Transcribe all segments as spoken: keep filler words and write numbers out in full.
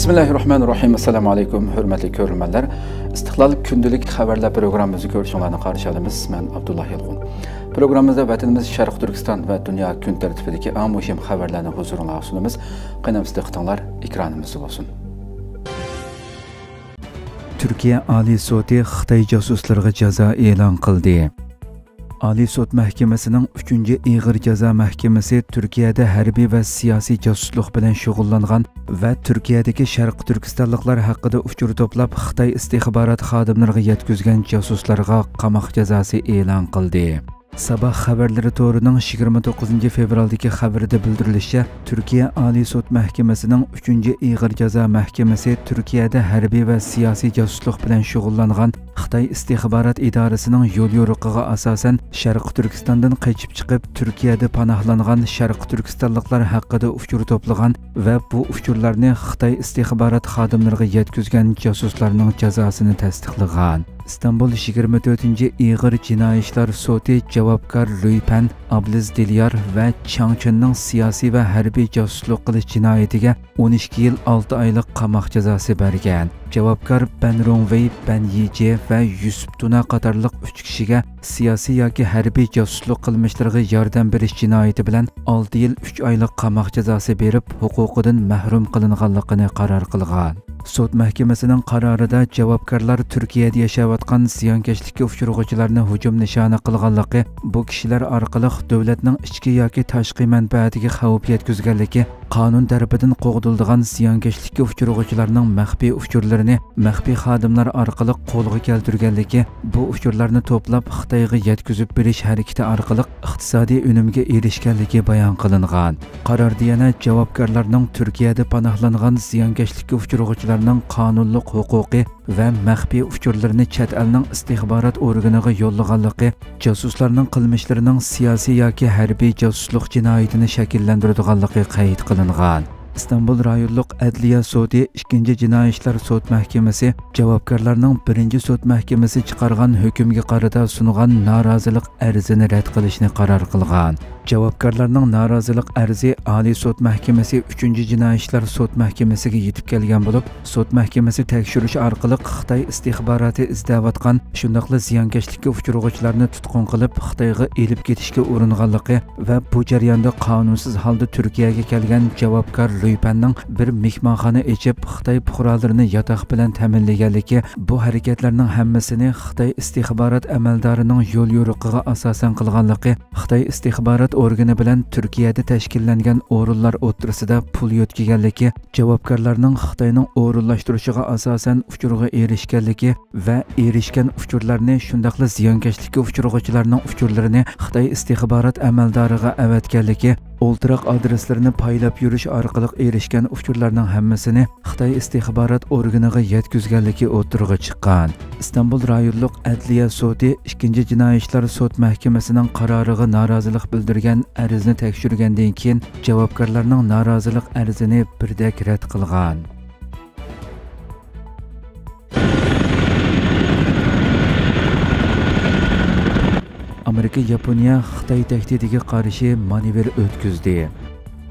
بىسمىللاھىررەھمانىررەھىم. ئەسسالامۇئەلەيكۇم، ھۆرمەتلىك كۆرۈرمەنلەر. ئىستىقلال كۈندىلىك خەۋەرلەر پروگراممىمىزنى كۆرۈشۈڭلارنى قارشى ئالىمىز. مەن ئابدۇللا يالقۇن. پروگراممىمىزدا ۋەتىنىمىز شەرقىي تۈركىستان ۋە دۇنيا كۈن تەرتىپىدىكى ئەڭ مۇھىم خەۋەرلەرنى ھۇزۇرۇڭلارغا سۇنىمىز. قېنى ئەمىسە دىققىتىڭلار ئېكرانىمىزدا بولسۇن. تۈركىيە ئالىي سوتى خىتاي جاسۇسلىرىغا جازا ئېلان قىلدى. ئالىي سوت مەھكىمىسىنىڭ ئۈچىنچى ئېغىر جازا مەھكىمىسى تۈركىيەدە ھەربىي ۋە سىياسىي جاسۇسلۇق بىلەن شۇغۇللانغان ۋە تۈركىيەدىكى شەرقىي تۈركىستانلىقلار ھەققىدە ئۇچۇر توپلاپ، خىتاي ئىستىخبارات خادىملىرىغا يەتكۈزگەن جاسۇسلارغا قاماق جازاسى ئېلان قىلدى. ساباھ خەۋەرلىرى تورىنىڭ يىگىرمە توققۇزىنچى فېۋرالدىكى خەۋىرىدە بىلدۈرۈلۈشىچە، تۈركىيە ئالىي سوت مەھكىمىسىنىڭ ئۈچىنچى ئېغىر جازا مەھكىمىسى تۈركىيەدە ھەربىي ۋە سىياسىي جاسۇسلۇق بىلەن شۇغۇللانغان خىتاي ئىستىخبارات ئىدارىسىنىڭ يوليورۇقىغا ئاساسەن، شەرقىي تۈركىستاندىن قېچىپ چىقىپ، تۈركىيەدە پاناھلانغان شەرقىي تۈركىستانلىقلار ھەققىدە ئۇچۇر توپلىغان ۋە بۇ ئۇچۇرلارنى خىتاي ئىستىخبارات خادىملىرىغا يەتكۈزگەن جاسۇسلارنىڭ جازاسىنى تەستىقلىغان. ئىستانبۇل يىگىرمە تۆتىنچى ئېغىر جىنايى ئىشلار سوتى جاۋابكار لۈيپەن، ئابلىز دىليار ۋە چاڭ چۈننىڭ سىياسىي ۋە ھەربىي جاسۇسلۇق قىلىش جىنايىتىگە ئون ئىككى يىل ئالتە ئايلىق قاماق جازاسى بەرگەن. جاۋابكار بەن رۇڭۋېي، بەن يىجې ۋە يۈسۈپ تۇنا قاتارلىق ئۈچ كىشىگە سىياسىي ياكى ھەربىي جاسۇسلۇق قىلمىشلىرىغا ياردەم بېرىش جىنايىتى بىلەن ئالتە يىل ئۈچ ئايلىق قاماق جازاسى بېرىپ، ھوقۇقىدىن مەھرۇم قىلىنغانلىقىنى قارار قىلغان. سوت مەھكىمىسىنىڭ قارارىدا جاۋابكارلار تۈركىيەدە ياشاۋاتقان زىيانكەشلىككە ئۇچرىغۇچىلارنى ھۇجۇم نىشانى قىلغانلىقى، بۇ كىشىلەر ئارقىلىق دۆلەتنىڭ ئىچكى ياكى تاشقى مەنپەئەتىگە خەۋپ يەتكۈزگەنلىكى، قانۇن تەرىپىدىن قوغدىلىدىغان زىيانكەشلىككە ئۇچرىغۇچىلارنىڭ مەخپىي ئۇچۇرلىرىنى مەخپىي خادىملار ئارقىلىق قولغا كەلتۈرگەنلىكى، بۇ ئۇچۇرلارنى توپلاپ خىتايغا يەتكۈزۈپ بېرىش ھەرىكىتى ئارقىلىق ئىقتىسادىي ئۈنۈمگە ئېرىشكەنلىكى بايان قىلىنغان. قاراردا يەنە جاۋابكارلارنىڭ تۈركىيەدە پاناھلانغان زىيانكەشلىككە ئۇچرىغۇچىلارنىڭ قانۇنلۇق ھوقۇقى ۋە مەخپىي ئۇچۇرلىرىنى چەت ئەلنىڭ ئىستىخبارات ئورگىنىغا يوللىغانلىقى، جاسۇسلارنىڭ قىلمىشلىرىنىڭ سىياسىي ياكى ھەربىي جاسۇسلۇق جىنايىتىنى شەكىللەندۈرىدىغانلىقى قەيت قىلىنغان. ئىستانبۇل رايونلۇق ئەدلىيە سوتى ئىككىنچى جىنايى ئىشلار سوت مەھكىمىسى جاۋابكارلارنىڭ بىرىنچى سوت مەھكىمىسى چىقارغان ھۆكۈمگە قارىتا سۇنغان نارازىلىق ئەرزىنى رەت قىلىشنى قارار قىلغان. جاۋابكارلارنىڭ نارازىلىق ئەرزى ئالىي سوت مەھكىمىسى ئۈچىنچى جىنايى ئىشلار سوت مەھكىمىسىگە يېتىپ كەلگەن بولۇپ، سوت مەھكىمىسى تەكشۈرۈش ئارقىلىق خىتاي ئىستىخباراتى ئىزدەۋاتقان، شۇنداقلا زىيانكەشلىككە ئۇچرىغۇچىلارنى تۇتقۇن قىلىپ، خىتايغا ئېلىپ كېتىشكە ئۇرۇنغانلىقى ۋە بۇ جەرياندا قانۇنسىز ھالدا تۈركىيەگە كەلگەن جاۋابكار لۈيپەننىڭ بىر مېھمانخانا ئېچىپ، خىتاي پۇقرالىرىنى ياتاق بىلەن تەمىنلىگەنلىكى، بۇ ھەرىكەتلەرنىڭ ھەممىسىنى خىتاي ئىستىخبارات ئەمەلدارىنىڭ يوليورۇقىغا ئاساسەن قىلغانلىقى، خىتاي ئىستىخبارات ئورگىنى بىلەن تۈركىيەدە تەشكىللەنگەن ئورۇنلار ئوتتۇرىسىدا پۇل يۆتكىگەنلىكى، جاۋابكارلارنىڭ خىتاينىڭ ئورۇنلاشتۇرۇشىغا ئاساسەن ئۇچۇرغا ئېرىشكەنلىكى ۋە ئېرىشكەن ئۇچۇرلارنى، شۇنداقلا زىيانكەشلىككە ئۇچرىغۇچىلارنىڭ ئۇچۇرلىرىنى خىتاي ئىستىخبارات ئەمەلدارىغا ئەۋەتكەنلىكى، ئولتۇراق ئادرېسلىرىنى پايلاپ يۈرۈش ئارقىلىق ئېرىشكەن ئۇچۇرلارنىڭ ھەممىسىنى خىتاي ئىستىخبارات ئورگىنىغا يەتكۈزگەنلىكى ئوتتۇرىغا چىققان. ئىستانبۇل رايونلۇق ئەدلىيە سوتى ئىككىنچى جىنايى ئىشلار سوت مەھكىمىسىنىڭ قارارىغا نارازىلىق بىلدۈرگەن ئەرزنى تەكشۈرگەندىن كېيىن، جاۋابكارلارنىڭ نارازىلىق ئەرزىنى بىردەك رەت قىلغان. ئامېرىكا ياپونىيە خىتاي تەھدىتىگە قارشى مانېۋىر ئۆتكۈزدى.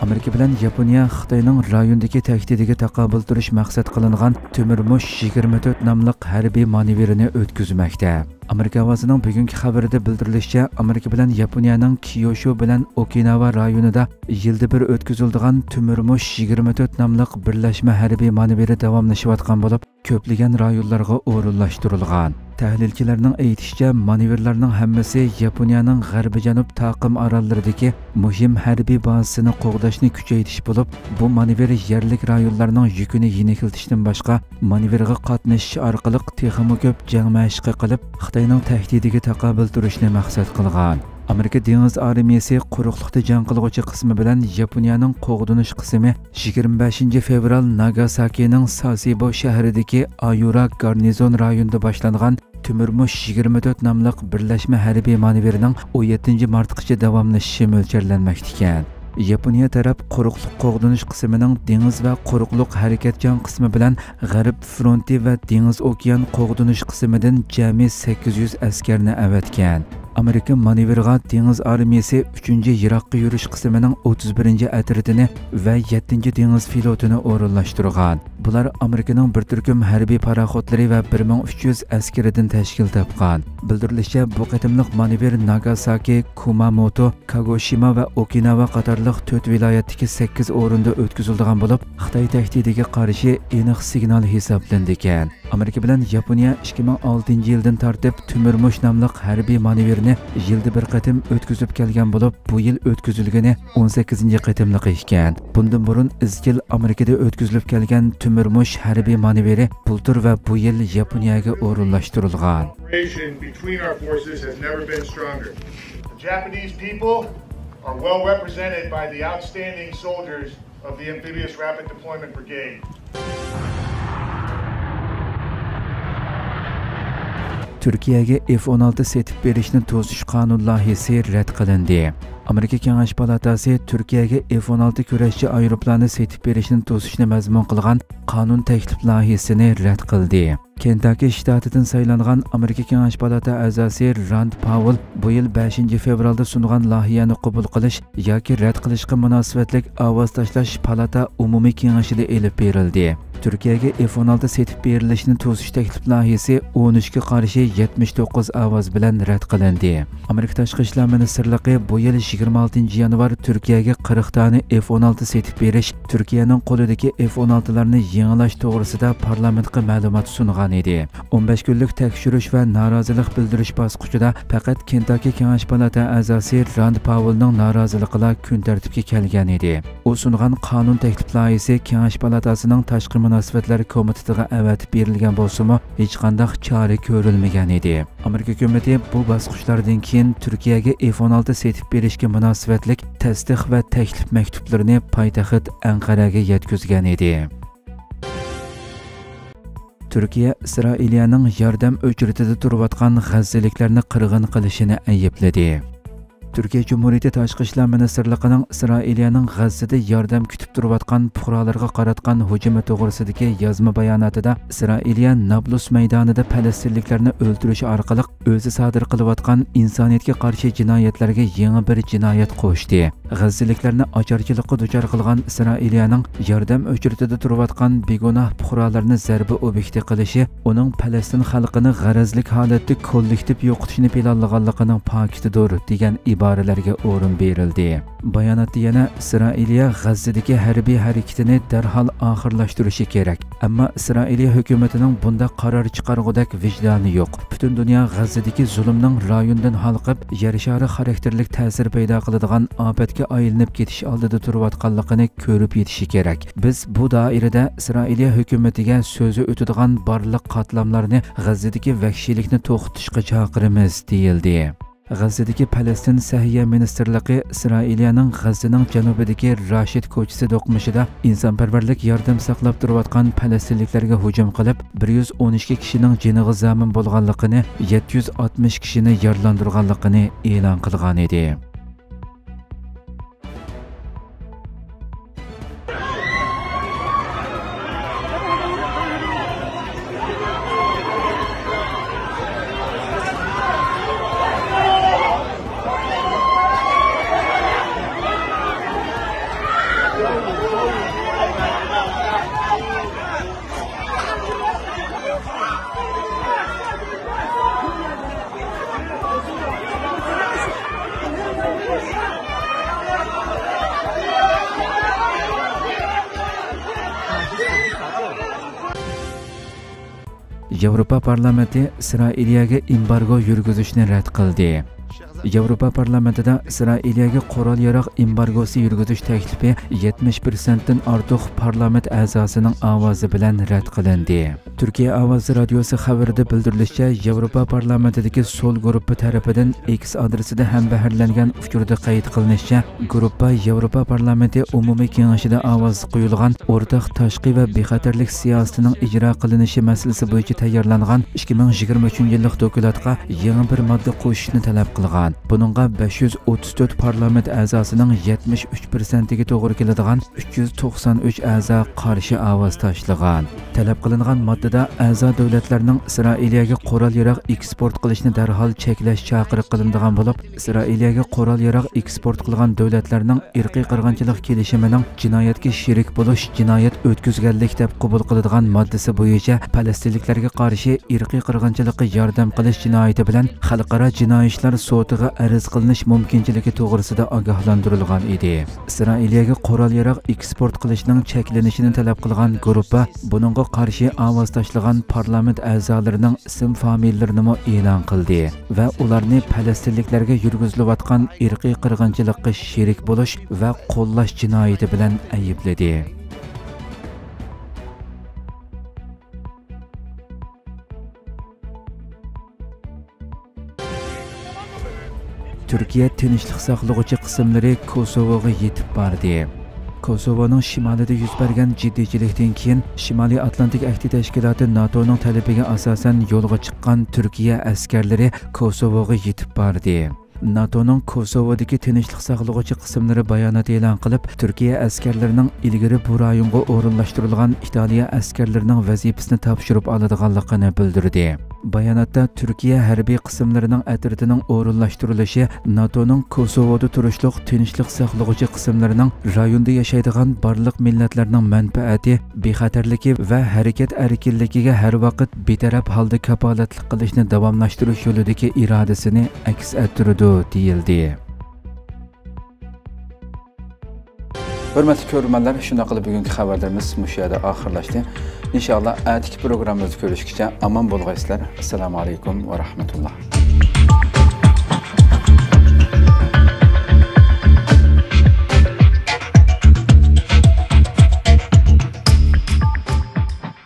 ئامېرىكا بىلەن ياپونىيە خىتاينىڭ رايوندىكى تەھدىتىگە تاقابىل تۇرۇش مەقسەت قىلىنغان تۆمۈرمۇش يىگىرمە تۆت ناملىق ھەربىي مانېۋىرىنى ئۆتكۈزمەكتە. ئامېرىكا ئاۋازىنىڭ بۈگۈنكى خەۋىرىدە بىلدۈرۈلۈشىچە، ئامېرىكا بىلەن ياپونىيەنىڭ كيۇشۇ بىلەن ئوكىناۋا رايونىدا يىلدا بىر ئۆتكۈزۈلىدىغان تۆمۈرمۇش يىگىرمە تۆت ناملىق بىرلەشمە ھەربىي مانېۋىرى داۋاملىشىۋاتقان بولۇپ، كۆپلىگەن رايونلارغا ئورۇنلاشتۇرۇلغان. تەھلىلچىلەرنىڭ ئېيتىشىچە، مانېۋىرلارنىڭ ھەممىسى ياپونىيەنىڭ غەربىي جەنۇب تاقىم ئاراللىرىدىكى مۇھىم ھەربىي بازىسىنى قوغداشنى كۈچەيتىش بولۇپ، بۇ مانېۋىر يەرلىك رايونلارنىڭ يۈكىنى يېنىكلىتىشتىن باشقا، مانېۋىرغا قاتنىشىش ئارقىلىق تېخىمۇ كۆپ جەڭ مەشىقى قىلىپ، خىتاينىڭ تەھدىتىگە تاقابىل تۇرۇشنى مەقسەت قىلغان. ئامېرىكا دېڭىز ئارمىيىسى قۇرۇقلۇقتا جەڭ قىلغۇچى قىسمى بىلەن ياپونىيەنىڭ قوغدىنىش قىسمى يىگىرمە بەشىنچى فېۋرال ناگاساكىنىڭ ساسىبو شەھىرىدىكى ئايۇرا گارنىزون رايونىدا باشلانغان تۆمۈرمۇش يىگىرمە تۆت ناملىق بىرلەشمە ھەربىي مانېۋىرىنىڭ ئون يەتتىنچى مارتقىچە داۋاملىشىشى مۆلچەرلەنمەكتىكەن. ياپونىيە تەرەپ قۇرۇقلۇق قوغدىنىش قىسمىنىڭ دېڭىز ۋە قۇرۇقلۇق ھەرىكەت جەڭ قىسمى بىلەن غەرب فرونتى ۋە دېڭىز ئوكيان قوغدىنىش قىسمىدىن جەمئىي سەككىز يۈز ئەسكەرنى ئەۋەتكەن. ئامېرىكا مانېۋىرغا دېڭىز ئارمىيىسى ئۈچىنچى يىراققا يۈرۈش قىسمىنىڭ ئوتتۇز بىرىنچى ئەترىتىنى ۋە يەتتىنچى دېڭىز فلوتىنى ئورۇنلاشتۇرغان. بۇلار ئامېرىكىنىڭ بىر تۈركۈم ھەربىي پاراخوتلىرى ۋە بىر مىڭ ئۈچ يۈز ئەسكىرىدىن تەشكىل تاپقان. بىلدۈرۈلۈشىچە، بۇ قېتىملىق مانېۋىر ناگاساكى، كۇماموتو، كاگوشىما ۋە ئوكىناۋا قاتارلىق تۆت ۋىلايەتتىكى سەككىز ئورۇندا ئۆتكۈزۈلىدىغان بولۇپ، خىتاي تەھدىتىگە قارشى ئېنىق سىگنال ھېسابلىنىدىكەن. ئامېرىكا بىلەن ياپونىيە ئىككى مىڭ ئالتىنچى يىلدىن تارتىپ تۆمۈرمۇش ناملىق ھەربىي مانېۋىرنى يىلدا بىر قېتىم ئۆتكۈزۈپ كەلگەن بولۇپ، بۇ يىل ئۆتكۈزۈلگىنى ئون سەككىزىنچى قېتىملىقى ئىكەن. بۇندىن بۇرۇن ئىزچىل ئامېرىكىدا ئۆتكۈزۈلۈپ كەلگەن تۆمۈرمۇش ھەربىي مانېۋىرى بۇلتۇر ۋە بۇ يىل ياپونىيەگە ئورۇنلاشتۇرۇلغان. Cooperation between our forces has never been stronger. The Japanese people are well represented by the outstanding soldiers of the Amphibious Rapid Deployment Brigade. تۈركىيەگە ئېف ئون ئالتە سېتىپ بېرىشنى توسۇش قانۇن لايىھىسى رەت قىلىندى. ئامېرىكا كېڭەش پالاتاسى تۈركىيەگە ئېف ئون ئالتە كۈرەشچى ئايروپىلانى سېتىپ بېرىشنى توسۇشنى مەزمۇن قىلغان قانۇن تەكلىپ لايىھىسىنى رەت قىلدى. كېنتاكى شتاتىدىن سايلانغان ئامېرىكا كېڭەش پالاتا ئەزاسى راند پاۋېل بۇ يىل بەشىنچى فېۋرالدا سۇنغان لايىھەنى قوبۇل قىلىش ياكى رەت قىلىشقا مۇناسىۋەتلىك ئاۋاز تاشلاش پالاتا ئومۇمىي كېڭىشىدە ئېلىپ بېرىلدى. تۈركىيەگە ئېف ئون ئالتە سېتىپ بېرىلىشنى توسۇش تەكلىپ لايىھىسى ئون ئۈچكە قارشى يەتمىش توققۇز ئاۋاز بىلەن رەت قىلىندى. ئامېرىكا تاشقى ئىشلار مىنىستىرلىقى بۇ يىل يىگىرمە ئالتىنچى يانۋار تۈركىيەگە قىرىق دانە ئېف ئون ئالتە سېتىپ بېرىش، تۈركىيەنىڭ قولىدىكى ئېف ئون ئالتىلارنى يېڭىلاش توغرىسىدا پارلامېنتقا مەلۇمات سۇنغان ئىدى. ئون بەش كۈنلۈك تەكشۈرۈش ۋە نارازىلىق بىلدۈرۈش باسقۇچىدا پەقەت كېنتاكى كېڭەش پالاتا ئەزاسى راند پاۋېلنىڭ نارازىلىقىلا كۈن تەرتىپكە كەلگەن ئىدى. ئۇ سۇنغان قانۇن تەكلىپ لايىھىسى كېڭەش پالاتاسىنىڭ تاشقى مۇناسىۋەتلەر كومىتېتىغا ئەۋەتىپ بېرىلگەن بولسىمۇ، ھېچقانداق چارە كۆرۈلمىگەن ئىدى. ئامېرىكا ھۆكۈمىتى بۇ باسقۇچلاردىن كېيىن تۈركىيەگە ئېف ئون ئالتە سېتىپ بېرىشكە مۇناسىۋەتلىك تەستىق ۋە تەكلىپ مەكتۇپلىرىنى پايتەخت ئەنقەرەگە يەتكۈزگەن ئىدى. تۈركىيە ئىسرائىلىيەنىڭ ياردەم ئۆچىرىتىدە تۇرۇۋاتقان غەززىلىكلەرنى قىرغىن قىلىشىنى ئەيىبلىدى. تۈركىيە جۇمھۇرىيىتى تاشقى ئىشلار مىنىستىرلىقىنىڭ ئىسرائىلىيەنىڭ غەززىدە ياردەم كۈتۈپ تۇرۇۋاتقان پۇقرالىرىغا قاراتقان ھۇجۇمى توغرىسىدىكى يازما باياناتىدا ئىسرائىلىيە نابلۇس مەيدانىدا پەلەستىنلىكلەرنى ئۆلتۈرۈش ئارقىلىق ئۆزى سادىر قىلىۋاتقان ئىنسانىيەتكە قارشى جىنايەتلەرگە يېڭى بىر جىنايەت قوشتى. غەززىلىكلەرنى ئاچارچىلىققا دۇچار قىلغان ئىسرائىلىيەنىڭ ياردەم ئۆچىرىتىدە تۇرۇۋاتقان بىگۇناھ پۇقرالارنى زەربە ئوبيېكتى قىلىشى ئۇنىڭ پەلەستىن خەلقىنى غەرەزلىك ھالەتتە كوللېكتىپ يوقىتىشنى پىلانلىغانلىقىنىڭ پاكىتىدۇر، دېگەن ئىبارىلەرگە ئورۇن بېرىلدى. باياناتتا يەنە ئىسرائىلىيە غەززىدىكى ھەربىي ھەرىكىتىنى دەرھال ئاخىرلاشتۇرۇشى كېرەك. ئەمما ئىسرائىلىيە ھۆكۈمىتىنىڭ بۇنداق قارار چىقارغۇدەك ۋىجدانى يوق. پۈتۈن دۇنيا غەززىدىكى زۇلۇمنىڭ رايونىدىن ھالقىپ، يەر شارى خاراكتېرلىك تەسىر پەيدا قىلىدىغان ئاپەتكە ئايلىنىپ كېتىش ئالدىدا تۇرۇۋاتقانلىقىنى كۆرۈپ يېتىشى كېرەك. بىز بۇ دائىرىدە ئىسرائىلىيە ھۆكۈمىتىگە سۆزى ئۆتىدىغان بارلىق قاتلاملارنى غەززىدىكى ۋەھشىيلىكنى توختىتىشقا چاقىرىمىز، دېيىلدى. غەززىدىكى پەلەستىن سەھىيە مىنىستىرلىقى ئىسرائىلىيەنىڭ غەززىنىڭ جەنۇبىدىكى راشىد كوچىسى دوقمۇشىدا ئىنسانپەرۋەرلىك ياردەم ساقلاپ تۇرۇۋاتقان پەلەستىنلىكلەرگە ھۇجۇم قىلىپ، بىر يۈز ئون ئىككى كىشىنىڭ جېنىغا زامىن بولغانلىقىنى، يەتتە يۈز ئاتمىش كىشىنى يارىلاندۇرغانلىقىنى ئېلان قىلغان ئىدى. ياۋروپا پارلامېنتى ئىسرائىلىيەگە ئېمبارگو يۈرگۈزۈشنى رەت قىلدى. ياۋروپا پارلامېنتىدا ئىسرائىلىيەگە قورال-ياراغ ئېمبارگوسى يۈرگۈزۈش تەكلىپى يەتمىش پىرسەنتتىن ئارتۇق پارلامېنت ئەزاسىنىڭ ئاۋازى بىلەن رەت قىلىندى. تۈركىيە ئاۋازى رادىيوسى خەۋىرىدە بىلدۈرۈلۈشىچە، ياۋروپا پارلامېنتىدىكى سول گۇرۇپپا تەرىپىدىن ئېكس ئادرېسىدا ھەمبەھىرلەنگەن ئۇچۇردا قەيت قىلىنىشىچە، گۇرۇپپا ياۋروپا پارلامېنتى ئومۇمىي كېڭىشىدە ئاۋازغا قويۇلغان ئورتاق تاشقى ۋە بىخەتەرلىك سىياسىتىنىڭ ئىجرا قىلىنىشى مەسىلىسى بويىچە تەييارلانغان ئىككى مىڭ يىگىرمە ئۈچىنچى يىللىق دوكلاتقا يېڭى بىر ماددا قوشۇشنى تەلەپ قىلغان. بۇنىڭغا بەش يۈز ئوتتۇز تۆت پارلامېنت ئەزاسىنىڭ يەتمىش ئۈچ پىرسەنتىگە توغرا كېلىدىغان ئۈچ يۈز توقسان ئۈچ ئەزا قارشى ئاۋاز تاشلىغان. تەلەپ قىلىنغان ماددىدا ئەزا دۆلەتلەرنىڭ ئىسرائىلىيەگە قورال ياراغ ئېكسپورت قىلىشنى دەرھال چەكلەش چاقىرىق قىلىنىدىغان بولۇپ، ئىسرائىلىيەگە قورال ياراغ ئېكسپورت قىلغان دۆلەتلەرنىڭ ئىرقىي قىرغىنچىلىق كېلىشىمىنىڭ جىنايەتكە شېرىك بولۇش، جىنايەت ئۆتكۈزگەنلىك دەپ قوبۇل قىلىدىغان ماددىسى بويىچە پەلەستىنلىكلەرگە قارشى ئىرقىي قىرغىنچىلىققا ياردەم قىلىش جىنايىتى بىلەن خەلقئارا جىنايى ئىشلار سوتىغا ئەرز قىلىنىش مۇمكىنچىلىكى توغرىسىدا ئاگاھلاندۇرۇلغان ئىدى. ئىسرائىلىيەگە قورال ياراغ ئېكسپورت قىلىشنىڭ چەكلىنىشىنى تەلەپ قىلغان گۇرۇپپا بۇنىڭغا قارشى ئاۋاز تاشلىغان پارلامېنت ئەزالىرىنىڭ ئىسىم فامىلىلىرىنىمۇ ئېلان قىلدى ۋە ئۇلارنى پەلەستىنلىكلەرگە يۈرگۈزۈلۈۋاتقان ئىرقىي قىرغىنچىلىققا شېرىك بولۇش ۋە قوللاش جىنايىتى بىلەن ئەيىبلىدى. تۈركىيە تىنچلىق ساقلىغۇچى قىسىملىرى كوسوۋوغا يېتىپ باردى. كوسوۋونىڭ شىمالىدا يۈز بەرگەن جىددىيچىلىكتىن كېيىن، شىمالىي ئاتلانتىك ئەھدى تەشكىلاتى ناتونىڭ تەلىپىگە ئاساسەن يولغا چىققان تۈركىيە ئەسكەرلىرى كوسوۋوغا يېتىپ باردى. ناتونىڭ كوسوۋودىكى تىنچلىق ساقلىغۇچى قىسىملىرى بايانات ئېلان قىلىپ، تۈركىيە ئەسكەرلىرىنىڭ ئىلگىرى بۇ رايونغا ئورۇنلاشتۇرۇلغان ئىتالىيە ئەسكەرلىرىنىڭ ۋەزىپىسىنى تاپشۇرۇپ ئالىدىغانلىقىنى بىلدۈردى. باياناتتا تۈركىيە ھەربىي قىسىملىرىنىڭ ئەترىتىنىڭ ئورۇنلاشتۇرۇلۇشى ناتونىڭ كوسوۋودا تۇرۇشلۇق تىنچلىق ساقلىغۇچى قىسىملىرىنىڭ رايوندا ياشايدىغان بارلىق مىللەتلەرنىڭ مەنپەئەتى، بىخەتەرلىكى ۋە ھەرىكەت ئەركىنلىكىگە ھەر ۋاقىت بىتەرەپ ھالدا كاپالەتلىك قىلىشنى داۋاملاشتۇرۇش يولىدىكى ئىرادىسىنى ئەكس ئەتتۈرىدۇ، دېيىلدى. ھۆرمەتلىك كۆرۈرمەنلەر، شۇنداق قىلىپ بۈگۈنكى خەۋەرلىرىمىز مۇشۇ يەردە ئاخىرلاشتى. ئىنشائاللا، ئەتىكى پروگراممىمىزدا كۆرۈشكىچە ئامان بولغايسىلەر. ئەسسالامۇ ئەلەيكۇم ۋە رەھمەتۇللا.